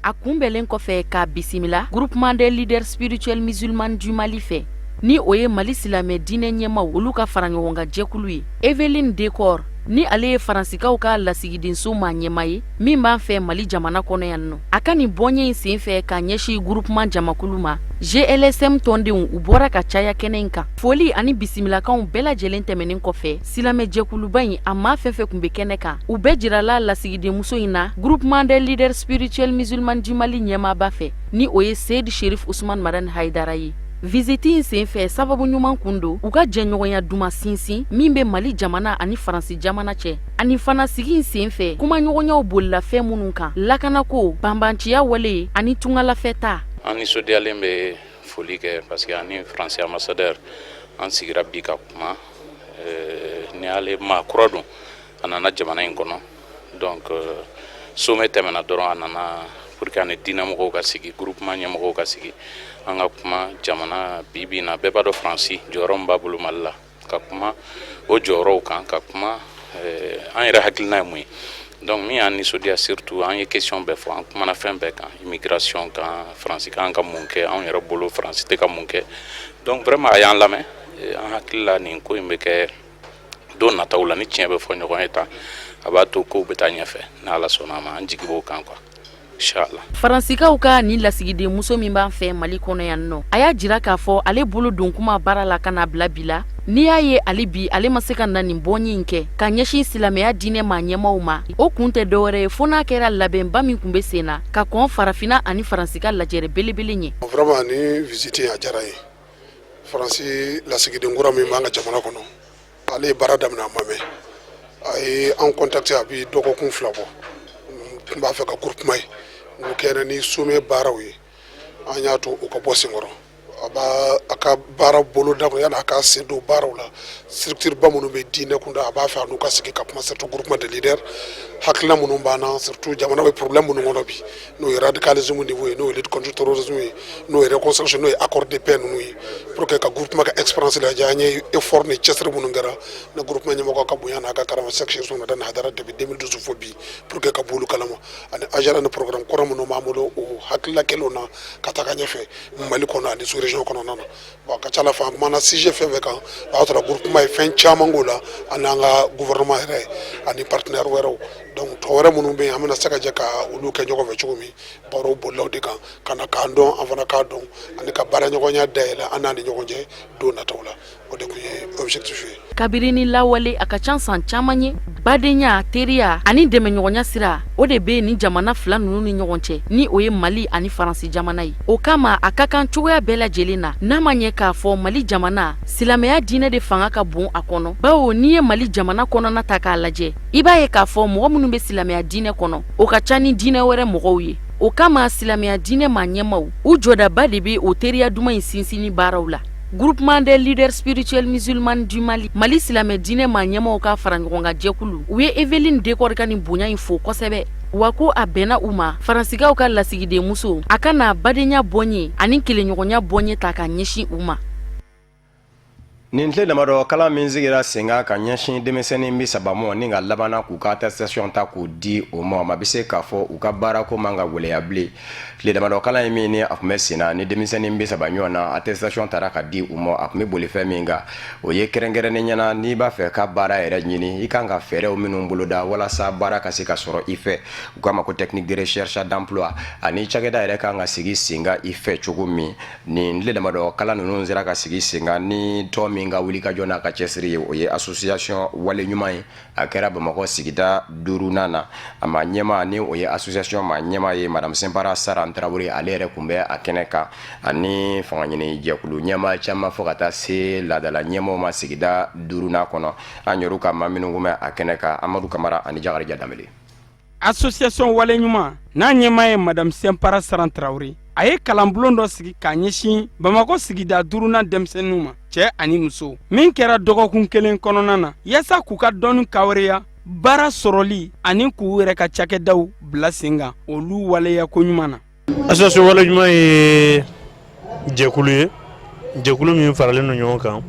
A kunbɛnlen kɔfɛ k'a bisimila Groupement des leaders spirituels musulmans du Mali fɛ, ni o ye Mali silamɛ diinɛ ɲɛmaw olu ka fara ɲɔgɔn kan jɛkulu ye, Evelyne Decor, ni ale ye Faransikaw ka lasigidenso maa ɲɛmaa ye min b'an fɛ Mali jamana kɔnɔ yan nɔ, a ka nin bɔɲɛ in senfɛ ka ɲɛsin groupement jamakulu ma, GLSM tɔndenw u bɔra ka caya kɛnɛ in kan. Foli ani bisimilakanw bɛɛ lajɛlen tɛmɛnen kɔfɛ, silamɛjɛkuluba in a maa fɛn fɛn tun bɛ kɛnɛ kan, u bɛɛ jirala lasigidenmuso in na Groupement des leaders spirituels musulmans du Mali ɲɛmaaba fɛ, ni o ye Seyid Sherif Usman Madani Hayidara ye. Visite in senfɛ, sababu ɲuman kun don u ka jɛɲɔgɔnya duman sinsin min bɛ Mali jamana ani Faransi jamana cɛ. Ani fana, sigi in senfɛ, kumaɲɔgɔnyaw bolila fɛn minnu kan: lakanako, banbanciya wale ani tungalafɛta. An nisɔndiyalen bɛ foli kɛ parce que ani Faransi ambassadeur an sigira bi ka kuma. Ni ale maa kura don, a nana jamana in kɔnɔ, donc sommet tɛmɛna dɔrɔn, a nana pour que ani diinɛmɔgɔw ka sigi, groupement ɲɛmɔgɔw ka sigi, an ka kuma jamana. Bi bi in na, bɛɛ b'a dɔn Faransi jɔyɔrɔ min b'a bolo Mali la, ka kuma o jɔyɔrɔw kan, ka kuma an yɛrɛ hakilina ye mun ye. Donc min y'an nisɔndiya surtout, an ye question bɛɛ fɔ, an kumana fɛn bɛɛ kan, immigration kan, Faransi kan ka mun kɛ anw yɛrɛ bolo, Faransi tɛ ka mun kɛ. Donc vraiment a y'an lamɛn. An hakili la nin ko in bɛ kɛ don nataw la, ni tiɲɛ bɛ fɔ ɲɔgɔn ye tan, a b'a to kow bɛ taa ɲɛfɛ ni Ala sɔnna a ma. An jigi b'o kan quoi, inshallah. Faransikaw ka nin lasigiden muso min b'an fɛ Mali kɔnɔ yan nɔ, a y'a jira k'a fɔ ale bolo don kuma baara la ka n'a bila bi la. N'i y'a ye ale bi ale ma se ka na nin bɔnye in kɛ ka ɲɛsin silamɛya diinɛ maa ɲɛmaw ma, o kun tɛ dɔwɛrɛ ye fo n'a kɛra labɛnba min kun bɛ sen na ka kɔn Farafina ani Faransi ka lajɛrɛ belebele ɲɛ. Vraiment, ni visite a diyara n ye. Faransi lasigiden kura min b'an ka jamana kɔnɔ, ale ye baara daminɛ a ma mɛn, a ye an contacté a bi dɔgɔkun 2 bɔ, n b'a fɛ ka groupement ye. N ko kɛnɛ ni sommet baaraw ye, an y'a to o ka bɔ senkɔrɔ, a b'a a ka baara bolo da yanni a ka sen don baaraw la. Structure ba minnu bɛ diinɛ kunda, a b'a fɛ a n'u ka sigi ka kuma, surtout groupement de leaders, hakilina minnu b'an na, surtout jamana bɛ problème minnu kɔnɔ bi, n'o ye radicalisme niveau ye, n'o ye lutte contre terrorisme ye, n'o ye réconciliation, n'o ye accord de paix ninnu ye, pour que ka groupement ka expérience lajɛ. An ye effort ni cɛsiri minnu kɛra na groupement ɲɛmɔgɔ ka bonya n'a ka karama Cheikh Chérif Madani Hayidara depuis 2012 fo bi, pour que ka b'olu kalama, ani agenda ni programme kɔrɔ minnu b'an bolo, o hakilila kelenw na ka taga ɲɛfɛ Mali kɔnɔ ani sous région kɔnɔna na. Bon, a ka ca la fɛ, an kumana sujet fɛn fɛn kan, o y'a sɔrɔ groupement ye fɛn caman k'o la, ani an ka gouvernement yɛrɛ ani partenaire wɛrɛw. Donc tɔ wɛrɛ minnu bɛ yen, an bɛna se ka jɛ ka olu kɛ ɲɔgɔn fɛ cogo min. Barow bolila o de kan ka na k'an dɔn, an fana k'a dɔn, ani ka baaraɲɔgɔnya dayɛlɛ an n'a ni ɲɔgɔn cɛ don nataw la. O de tun ye objectif ye. Kabiri ni lawale a ka ca san caman ye, badenya, teriya ani dɛmɛɲɔgɔnya sira, o o de bɛ nin jamana fila ninnu ni ɲɔgɔn cɛ, ni o ye Mali ani Faransi jamana ye. O kama, a ka kan cogoya bɛɛ lajɛlen na, n'a ma ɲɛ k'a fɔ Mali jamana, silamɛya diinɛ de fanga ka bon a kɔnɔ, bawo n'i ye Mali jamana kɔnɔna ta k'a lajɛ, i b'a ye k'a fɔ mɔgɔ minnu bɛ silamɛya diinɛ kɔnɔ, o ka ca ni diinɛ wɛrɛ mɔgɔw ye. O kama, silamɛya diinɛ maa ɲɛmaw, u jɔdaba de bɛ o teriya duman in sinsinni baaraw la. Groupement des leaders spirituels musulmans du Mali, Mali silamɛ diinɛ maa ɲɛmaw ka fara ɲɔgɔn kan jɛkulu, u ye Evelyne Decor ka nin bonya in fo kosɛbɛ, wa ko a bɛnna u ma Faransikaw ka lasigidenmuso a ka na badenya bɔɲɛ ani kelenɲɔgɔnya bɔɲɛ ta ka ɲɛsin u ma. Nin tile damadɔ, kalan min sigira sen kan ka ɲɛsin denmisɛnnin 30 ma ni ka labanna k'u ka attestation ta k'u di o ma, ma bɛ se k'a fɔ u ka baarako man ka gɛlɛya bilen. Tile damadɔ kalan ye min ni a tun bɛ sen na ni denmisɛnnin 30 ɲɔgɔn na attestation tara ka di u ma, a tun bɛ boli fɛn min kan, o ye kɛrɛnkɛrɛnnen ɲɛna n'i b'a fɛ ka baara yɛrɛ ɲini, i kan ka fɛɛrɛw minnu boloda walasa baara ka se ka sɔrɔ i fɛ, u k'a ma ko technique de recherche d'emploi, ani cakɛda yɛrɛ kan ka sigi sen kan i fɛ cogo min. Nin tile damadɔ kalan ninnu sera ka sigi sen kan ni tɔn min ka wulikajɔ n'a ka cɛsiri ye, o ye association Wale Ɲuman ye. A kɛra Bamakɔ sigida duurunan na. A ma ɲɛma ni o ye association ma ɲɛma ye, madame Sɛnpara Saran Tarawele, ale yɛrɛ tun bɛ a kɛnɛ kan, ani fanga ɲini jɛkulu ɲɛma caman, fo ka taa se laadala ɲɛmaw ma sigida duurunan kɔnɔ. An yɛrɛ ka maa minnu tun bɛ a kɛnɛ kan, Amadu Kamara ani Jakarija Danbele. Association Wale Ɲuman n'a ɲɛmaa ye madame Sɛnpara Saran Tarawele, a ye kalanbulon dɔ sigi k'a ɲɛsin Bamakɔ sigida duurunan denmisɛnninw ma, cɛ ani muso, min kɛra dɔgɔkun kelen kɔnɔna na, yaasa k'u ka dɔnni kawereya baara sɔrɔli ani k'u yɛrɛ ka cakɛdaw bila sen kan olu waleya koɲuman na. Association Wale Ɲuman ye jɛkulu ye, jɛkulu min faralen don ɲɔgɔn kan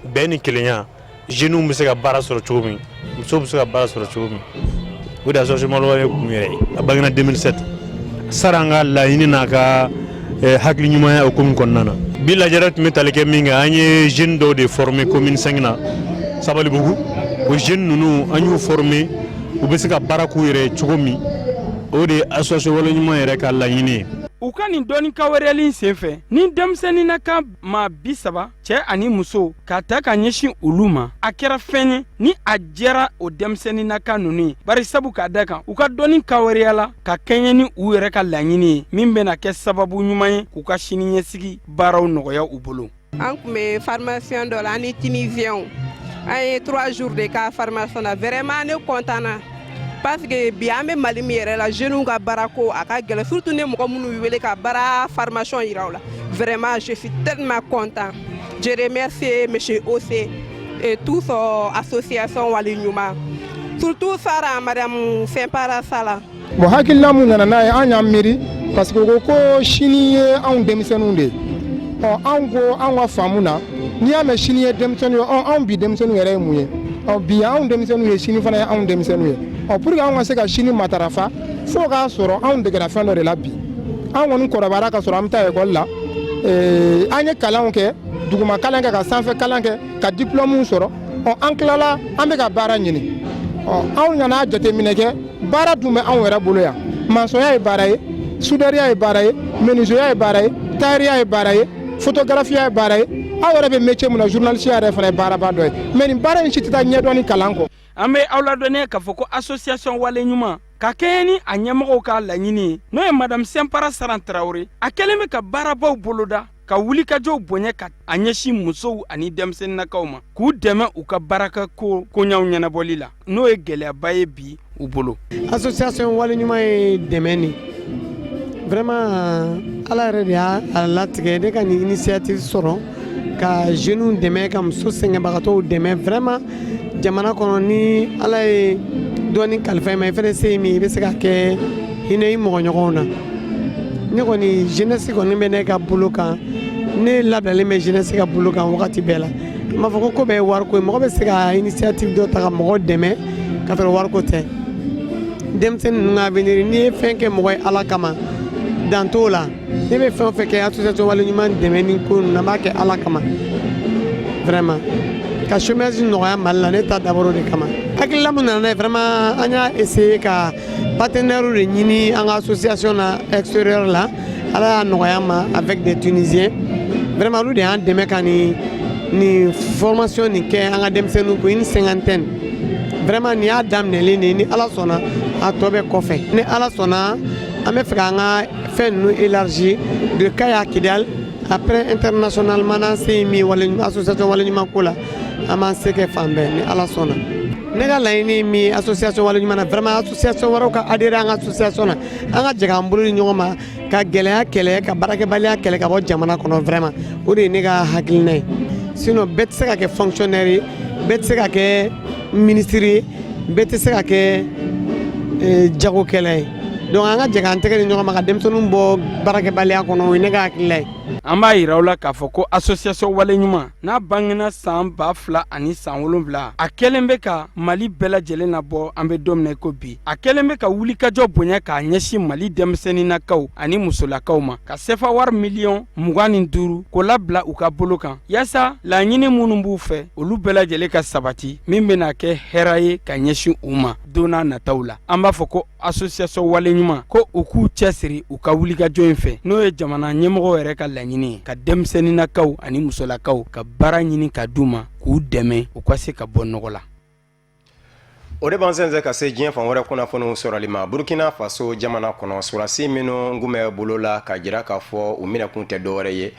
bɛn ni kelenya, jeunes bɛ se ka baara sɔrɔ cogo min, musow bɛ se ka baara sɔrɔ cogo min. O de association Wale Ɲuman kun yɛrɛ ye. A bangena 2007. Saran ka laɲini n'a ka hakili ɲumanya hukumu kɔnɔna na, bi lajɛrɛ tun bɛ tali kɛ min kan, an ye jeune dɔw de former commune 5 na, Sabalibugu. O jeune ninnu, an y'u former u bɛ se ka baara k'u yɛrɛ ye cogo min. O de ye association Wale Ɲuman yɛrɛ ka laɲini ye. U ka nin dɔnni kawereyali senfɛ ni denmisɛnnin ka maa 30, cɛ ani muso, k'a ta ka ɲɛsin olu ma, a kɛra fɛn ye ni a jɛra o denmisɛnninnaka ninnu ye, bari sabu k'a da kan u ka dɔnni kawereyala ka kɛɲɛ ni u yɛrɛ ka laɲini ye, min bɛna kɛ sababu ɲuman ye k'u ka siniɲɛsigi baaraw nɔgɔya u bolo. An tun bɛ formation dɔ la, an ni Tunisienw. An ye 3 jours de k'a formation na. Vraiment, ne content na, parce que bi an bɛ Mali min yɛrɛ la, jeunes ka baarako a ka gɛlɛn, surtout ne mɔgɔ minnu wele ka baara formation yira u la. Vraiment, je suis tellement content. Je remercie monsieur Ose et tout son association Wale Ɲuman, surtout Sara, madame Sɛnpara Sala. Bon, hakilina mun nana n'a ye, an y'an miiri parce que ko sini ye anw denmisɛnninw de ye. Ɔ, anw ko anw ka faamu na, n'i y'a mɛn sini ye denmisɛnninw ye, ɔ, anw bi denmisɛnninw yɛrɛ ye mun ye? Ɔ, bi anw denmisɛnninw ye, sini fana ye anw denmisɛnninw ye. Ɔ, pour que anw ka se ka sini matarafa, fo k'a sɔrɔ anw degera fɛn dɔ de la. Bi anw kɔni kɔrɔbayara ka sɔrɔ an bɛ taa ekɔli la, an ye kalanw kɛ, duguma kalan kɛ, ka sanfɛ kalan kɛ, ka diplôme sɔrɔ. Ɔ, an tilala, an bɛ ka baara ɲini. Ɔ, anw nana jateminɛ kɛ, baara dun bɛ anw yɛrɛ bolo yan. Maçonnya ye baara ye, soudeur ye baara ye, menuisier ye baara ye, tailleur ye baara ye, photographie ye baara ye. Aw yɛrɛ bɛ métier mun na, journaliste yɛrɛ fana ye baaraba dɔ ye. Mais nin baara in si tɛ taa ɲɛdɔn ni kalan kɔ. An bɛ aw ladɔnniya k'a fɔ ko association Wale Ɲuman, ka kɛɲɛ ni a ɲɛmɔgɔw ka laɲini ye, n'o ye madame Sɛnpara Saran Tarawele, a kɛlen bɛ ka baarabaw boloda ka wulikajɔw bonya ka a ɲɛsin musow ani denmisɛnninnakaw ma, k'u dɛmɛ u ka baarakɛ ko koɲaw ɲɛnabɔli la, n'o ye gɛlɛyaba ye bi u bolo. Association Wale Ɲuman ye dɛmɛ ni vraiment, Ala yɛrɛ de y'a latigɛ ne ka nin initiative sɔrɔ ka jeunes dɛmɛ, ka muso sɛgɛnbagatɔw dɛmɛ. Vraiment, jamana kɔnɔ, ni Ala ye dɔɔni kalifa i ma, i fɛnɛ se ye min, i bɛ se ka kɛ hinɛ i mɔgɔ ɲɔgɔnw na. Ne kɔni, jeunesse kɔni bɛ ne ka bolo kan, ne labilalen bɛ jeunesse ka bolo kan wagati bɛɛ la. N b'a fɔ ko ko bɛɛ ye wariko ye. Mɔgɔ bɛ se ka initiative dɔ ta ka mɔgɔ dɛmɛ ka sɔrɔ wariko tɛ. Denmisɛnnin ninnu ka avenir, n'i ye fɛn kɛ mɔgɔ ye Ala kama, dan t'o la. Ne bɛ fɛn o fɛn kɛ association Wale Ɲuman dɛmɛ ni ko ninnu na, n b'a kɛ Ala kama. Vraiment, ka chômage nɔgɔya Mali la, ne ta dabɔra o de kama. Hakilila mun nana n'a ye, vraiment, an y'a essayer ka partenaire de ɲini an ka association na extérieur la. Ala y'a nɔgɔya ma avec des Tunisiens. Vraiment, olu de y'an dɛmɛ ka nin formation nin kɛ an ka denmisɛnninw kun, une cinquantaine. Vraiment, nin y'a daminɛlen de ye. Ni Ala sɔnna, a tɔ bɛ kɔfɛ. Ni Ala sɔnna, an bɛ fɛ k'an ka fɛn ninnu élargir de Kayes à Kidal, après internationalement. N'an se ye min wale association waleɲuman ko la, an b'an se kɛ fan bɛɛ, ni Ala sɔnna. Ne ka laɲini ye min ye association waleɲuman na, vraiment, association wɛrɛw ka adhérer an ka association na, an ka jɛ k'an bolo di ɲɔgɔn ma ka gɛlɛya kɛlɛ, ka baarakɛbaliya kɛlɛ ka bɔ jamana kɔnɔ. Vraiment, o de ye ne ka hakilina ye. Sinon, bɛɛ tɛ se ka kɛ fonctionnaire ye, bɛɛ tɛ se ka kɛ ministre ye, bɛɛ tɛ se ka kɛ jagokɛla ye. Donc an ka jɛ k'an tɛgɛ di ɲɔgɔn ma ka denmisɛnninw bɔ baarakɛbaliya kɔnɔ, o ye ne ka hakilila ye. An b'a yira aw la k'a fɔ ko association waleɲuman n'a bangena san 2007, a kɛlen bɛ ka Mali bɛɛ lajɛlen nabɔ. An bɛ don min na i ko bi, a kɛlen bɛ ka wulikajɔ bonya k'a ɲɛsin Mali denmisɛnninnakaw ani musolakaw ma, ka sefa wari miliyɔn 25 k'o labila u ka bolo kan, yaasa laɲini minnu b'u fɛ, olu bɛɛ lajɛlen ka sabati, min bɛna kɛ hɛrɛ ye ka ɲɛsin u ma don n'a nataw la. An b'a fɔ ko association waleɲuman ko u k'u cɛsiri u ka wulikajɔ in fɛ, n'o ye jamana ɲɛmɔgɔ yɛrɛ ka laɲini ye, ka denmisɛnninnakaw ani musolakaw ka baara ɲini ka d'u ma, k'u dɛmɛ u ka se ka bɔ nɔgɔ la. O de b'an sɛnsɛn ka se diɲɛ fan wɛrɛ kunnafoniw sɔrɔli ma. Burkina Faso jamana kɔnɔ, sɔrɔdasi minnu kun bɛ bolo la ka jira k'a fɔ u minɛkun tɛ dɔwɛrɛ ye,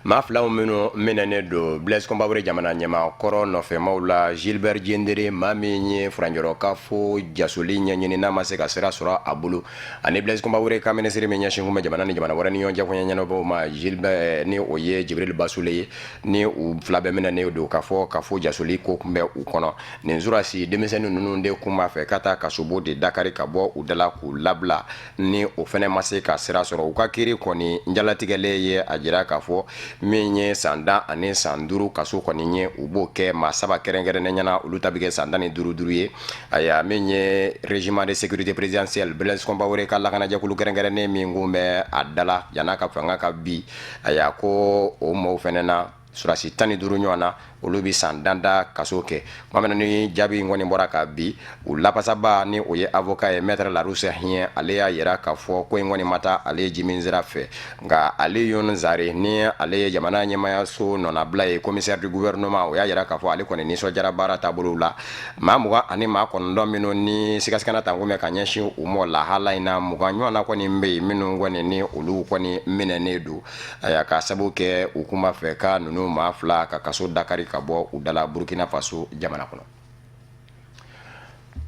maa filaw minnu minɛnen don Blaise Compaoré jamana ɲɛmaa kɔrɔ nɔfɛmaw la, Gilbert Diendéré, maa min ye furancɛrɔkafo jasoli ɲɛɲini n'a ma se ka sira sɔrɔ a bolo, ani Blaise Compaoré ka minisiri min ɲɛsin kun bɛ jamana ni jamana wɛrɛ ni ɲɔgɔn cɛ koɲɛ ɲɛnabɔw ma, Gilbert, ni o ye Djibril Bassolé ye, ni u fila bɛɛ minɛnen don k'a fɔ kafo jasoli ko kun bɛ u kɔnɔ. Nin sɔrɔdasi denmisɛnnin ninnu de kun b'a fɛ ka taa kasobon de dakari ka bɔ u da la k'u labila, ni o fana ma se ka sira sɔrɔ. U ka kiiri kɔni jalatigɛlen ye a jira k'a fɔ min ye san 10 ani san 5 kaso kɔni ye, u b'o kɛ maa saba kɛrɛnkɛrɛnnen ɲɛna, olu ta bɛ kɛ san 15 duuru ye. Ayiwa, min ye régiment de sécurité présidentielle, Blaise Compaoré ka lakanajɛkulu kɛrɛnkɛrɛnnen min kun bɛ a da la yann'a ka fanga ka bi, ayiwa, ko o maaw fana na, sɔrɔdasi 15 ɲɔgɔn na, olu bɛ san 10 da kaso kɛ. Tuma min na ni jaabi in kɔni bɔra ka bi, u lafasaba, ni o ye avocat ye, maître Larousse Hien, ale y'a yira k'a fɔ ko in kɔni ma taa ale jimi sira fɛ. Nka Alioune Zare, ni ale ye jamana ɲɛmayaso nɔnabila ye, commissaire du gouvernement, o y'a yira k'a fɔ ale kɔni nisɔndiyara baara taabolo la. Maa 29 minnu ni sigasigana tan kun bɛ ka ɲɛsin u ma lahala in na, 20 ɲɔgɔn na kɔni bɛ yen minnu kɔni ni olu kɔni minɛnen don, ayiwa, k'a sababu kɛ u kun b'a fɛ ka ninnu maa fila ka kaso dakari ka bɔ u da la Burkina Faso jamana kɔnɔ.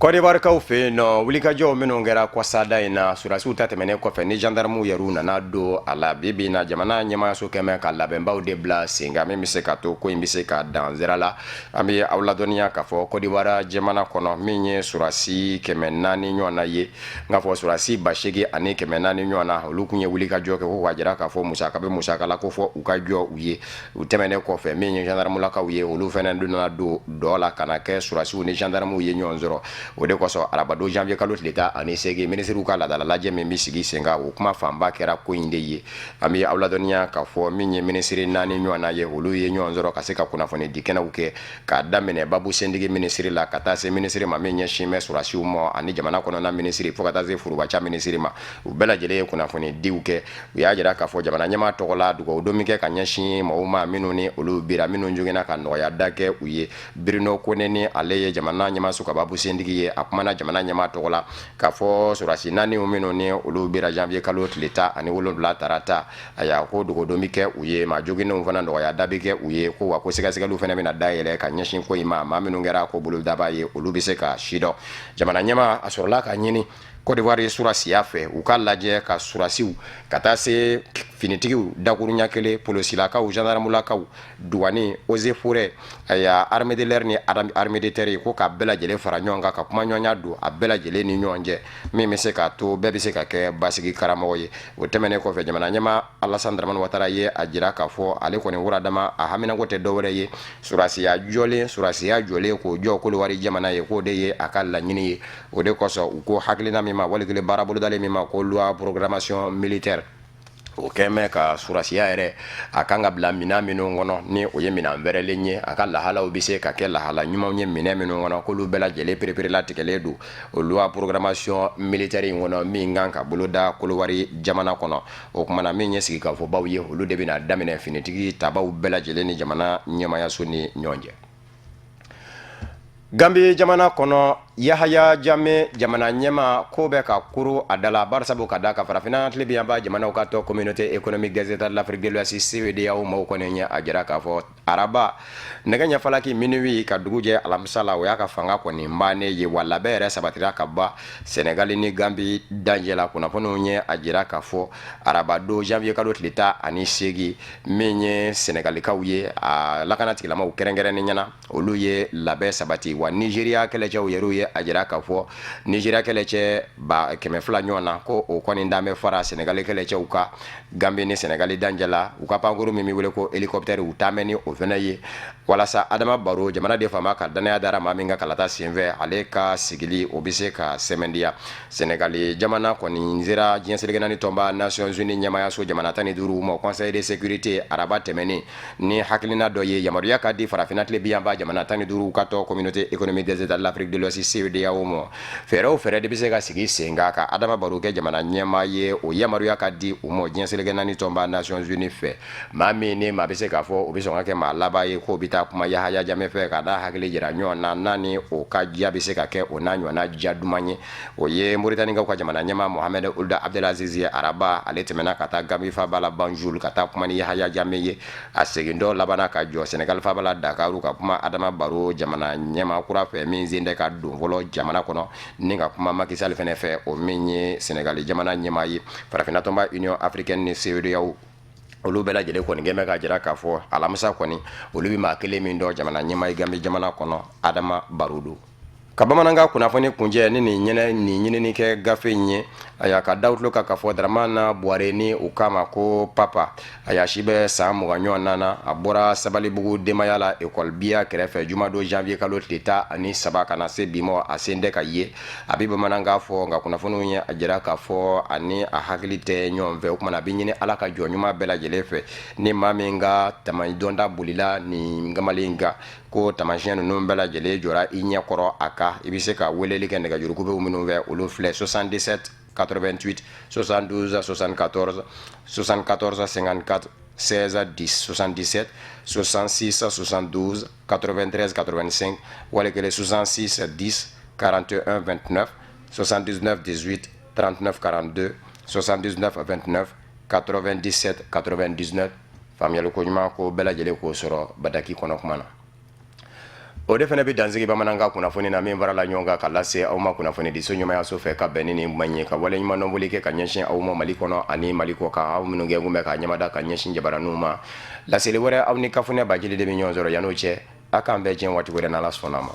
Kɔdiwarikaw fɛ yen nɔ, wulikajɔw minnu kɛra kɔsada in na, sɔrɔdasiw ta tɛmɛnen kɔfɛ, ni gendarmew yɛrɛw nana don a la, bi bi in na jamana ɲɛmaayaso kɛmɛ ka labɛnbaw de bila sen kan min bɛ se ka to ko in bɛ se ka dan sira la. An bɛ aw ladɔnniya k'a fɔ Kɔdiwari jamana kɔnɔ, min ye sɔrɔdasi 400 ɲɔgɔn na ye, n k'a fɔ sɔrɔdasi 8400 ɲɔgɔn na, olu kun ye wulikajɔ kɛ ko k'a jira k'a fɔ musaka bɛ musaka la, ko fɔ u ka jɔ u ye. U tɛmɛnen kɔfɛ, min ye gendarmelakaw ye, olu fana donna don dɔ la ka na kɛ sɔrɔdasiw ni gendarmew ye ɲɔgɔn sɔrɔ. O de kosɔn, arabadon janvier kalo tile 18, minisiriw ka laadala lajɛ min bɛ sigi sen kan, o kuma fanba kɛra ko in de ye. An bɛ aw ladɔnniya k'a fɔ min ye minisiri naani ɲɔgɔn na ye, olu ye ɲɔgɔn sɔrɔ ka se ka kunnafoni di kɛnɛw kɛ, k'a daminɛ babu sentigi minisiri la ka taa se minisiri ma min ɲɛsin bɛ sɔrɔdasiw ma, ani jamana kɔnɔna minisiri, fo ka taa se forobaca minisiri ma. U bɛɛ lajɛlen ye kunnafoni diw kɛ. U y'a jira k'a fɔ jamana ɲɛmaa tɔgɔ la, dugawu don min kɛ ka ɲɛsin maaw ma minnu ni olu bira, minnu joginna, ka nɔgɔya da kɛ u ye. Bruno Kone, ni ale ye jamana ɲɛmaaso ka babu sentigi ye, a kumana jamana ɲɛmaa tɔgɔ la k'a fɔ sɔrɔdasi naani minnu ni olu bira janvier kalo tile 17 tarata, ayiwa, ko dugawu don bɛ kɛ u ye, maa joginnenw fana nɔgɔya da bɛ kɛ u ye, ko wa ko sɛgɛsɛgɛliw fana bɛna dayɛlɛ ka ɲɛsin ko in ma, maa minnu kɛra ko bolodaba ye, olu bɛ se ka sidɔn. Jamana ɲɛmaa a sɔrɔla ka ɲini Côte d'Ivoire sɔrɔdasiya fɛ, u ka lajɛ ka sɔrɔdasiw ka taa se finitigiw dakurunya kelen, polosilakaw, gendarmelakaw, douane, eaux et forêts, ayiwa, armée de l'air ni armée de terre, ko k'a bɛɛ lajɛlen fara ɲɔgɔn kan, ka kumaɲɔgɔnya don a bɛɛ lajɛlen ni ɲɔgɔn cɛ, min bɛ se k'a to bɛɛ bɛ se ka kɛ basigi karamɔgɔ ye. O tɛmɛnen kɔfɛ, jamana ɲɛmaa Alassane Dramane Ouattara ye a jira k'a fɔ ale kɔni wuradama a haminanko tɛ dɔwɛrɛ ye, sɔrɔdasiya jɔlen k'o jɔ Kɔdiwari jamana ye, k'o de ye a ka laɲini ye. O de kosɔn, u ko hakilina min ma, wali kelen baara bolodalen min ma ko loi programmation militaire, o kɛmɛ ka sɔrɔdasiya yɛrɛ a kan ka bila minɛn minnu kɔnɔ, ni o ye minɛn wɛrɛlen ye, a ka lahalaw bɛ se ka kɛ lahala ɲumanw ye minɛn minnu kɔnɔ, k'olu bɛɛ lajɛlen pereperelatigɛlen don o loi programmation militaire in kɔnɔ min kan ka boloda Kɔdiwari jamana kɔnɔ. O kumana, min ye sigikafɔbaw ye, olu de bɛna daminɛ finitigi tabaw bɛɛ lajɛlen ni jamana ɲɛmayaso ni ɲɔgɔn cɛ. Gambi jamana kɔnɔ. Yahaya Jame jamana ɲɛmaa ko bɛ ka kuru a da la, barisabu ka da ka farafinna tilebinyanfan jamanaw ka tɔn Communauté économique des États de l'Afrique de l'Ouest, CEDEAO maaw kɔni ye a jira k'a fɔ araba nɛgɛ ɲɛ falaki minuit ka dugu jɛ alamisa la, o y'a ka fanga kɔni bannen ye. Wa labɛn yɛrɛ sabatira ka ban Senegali ni Gambi dancɛ la. Kunnafoniw ye a jira k'a fɔ araba don janvier kalo tile 18, min ye Senegalikaw ye, a lakana tigilamaw kɛrɛnkɛrɛnnen ɲɛna, olu ye labɛn sabati. Wa Nizeriya kɛlɛcɛw yɛrɛ ye a jira k'a fɔ Nizeriya kɛlɛcɛ 200 ɲɔgɔn na, ko o kɔni dan bɛ fara Senegali kɛlɛcɛw kan Gambi ni Senegali dancɛ la. U ka pankuru min bɛ wele ko hélicoptère, u taamɛ ni o fana ye walasa Adama Baro, jamana de faama ka dannaya dara maa min ka kalata senfɛ, ale ka sigili o bɛ se ka sɛmɛndiya. Senegali jamana kɔni sera diɲɛ seleke naani tɔnba Nations Unies ɲɛmaayaso jamana 15 ma, Conseil de sécurité, araba tɛmɛnen ni hakilina dɔ ye, yamaruya ka di farafinna tilebinyanfan jamana 15 ka tɔn Communauté économique des États de l'Afrique de l'Ouest, CEDEAO ma. Fɛɛrɛ o fɛɛrɛ de bɛ se ka sigi sen kan ka Adama Baro kɛ jamana ɲɛmaa ye, o yamaruya ka di u ma diɲɛ seleke naani tɔnba Nations Unies fɛ. Maa min ni maa bɛ se k'a fɔ o bɛ sɔn ka kɛ maa laban ye k'o bɛ taa kuma Yahaya Jame fɛ ka n'a hakili jira ɲɔgɔn na, n'a ni o ka diya bɛ se ka kɛ o n'a ɲɔgɔnna diya duman ye, o ye Moritanikaw ka jamana ɲɛmaa Mohamed Ould Abdel Aziz ye. Araba ale tɛmɛna ka taa Gambi faaba la Banjul ka taa kuma ni Yahaya Jame ye. A segintɔ labanna ka jɔ Senegal faaba la Dakaru ka kuma Adama Baro jamana ɲɛmaa kura fɛ, min sen tɛ ka don fɔlɔ jamana kɔnɔ, ni ka kuma Macky Sall fɛnɛ fɛ, o min ye Senegal jamana ɲɛmaa ye. Farafinna tɔnba Union africaine ni CEDEAO, olu bɛɛ lajɛlen kɔni kɛn bɛ k'a jira k'a fɔ alamisa kɔni, olu bɛ maa kelen min dɔn jamana ɲɛmaa ye Gambi jamana kɔnɔ, Adama Baro don. Ka bamanankan kunnafoni kuncɛ ni nin ɲɛnɛ nin ɲinini kɛ gafe in ye. Aya, ka da tulo kan k'a fɔ Daramana Buware, ni u k'a ma ko Papa, aya si bɛ san 20 ɲɔgɔn na, a bɔra Sabalibugu denbaya la ekɔli biya kɛrɛfɛ jumadon janvier kalo tile 13 ka na se bi ma, a sen tɛ ka ye. A bɛ bamanankan fɔ, nka kunnafoniw ye a jira k'a fɔ ani a hakili tɛ ɲɔgɔn fɛ. O tuma na a bɛ ɲini Ala ka jɔn ɲuman bɛɛ lajɛlen fɛ, ni maa min ka tama dɔnta bolila nin kamalen kan, ko taamasiyɛn ninnu bɛɛ lajɛlen jɔra i ɲɛ kɔrɔ a kan, i bɛ se ka weleli kɛ nɛgɛjurukubew minnu fɛ, olu filɛ: 77 88 72 74 74 54 16 10, 77 66 72 93 85, wali kelen 66 10 41 29, 79 18 39 42, 79 29 97 99. Faamuyali ko ɲuman ko bɛɛ lajɛlen k'o sɔrɔ bataki kɔnɔ kuma na. O de fana bɛ dansigi bamanankan kunnafoni na min farala ɲɔgɔn kan ka lase aw ma kunnafoni di so ɲɛmayaso fɛ ka bɛn ni nin kuma ye, ka waleɲumandɔnfoli kɛ ka ɲɛsin aw ma Mali kɔnɔ ani Mali kɔ kan, aw minnu kɛ kun bɛ ka ɲɛmada ka ɲɛsin jabaraninw ma. Laseli wɛrɛ, aw ni Kafunɛ Bajili de bɛ ɲɔgɔn sɔrɔ. Yan'o cɛ, a k'an bɛn diɲɛ waati wɛrɛ, n'Ala sɔnna a ma.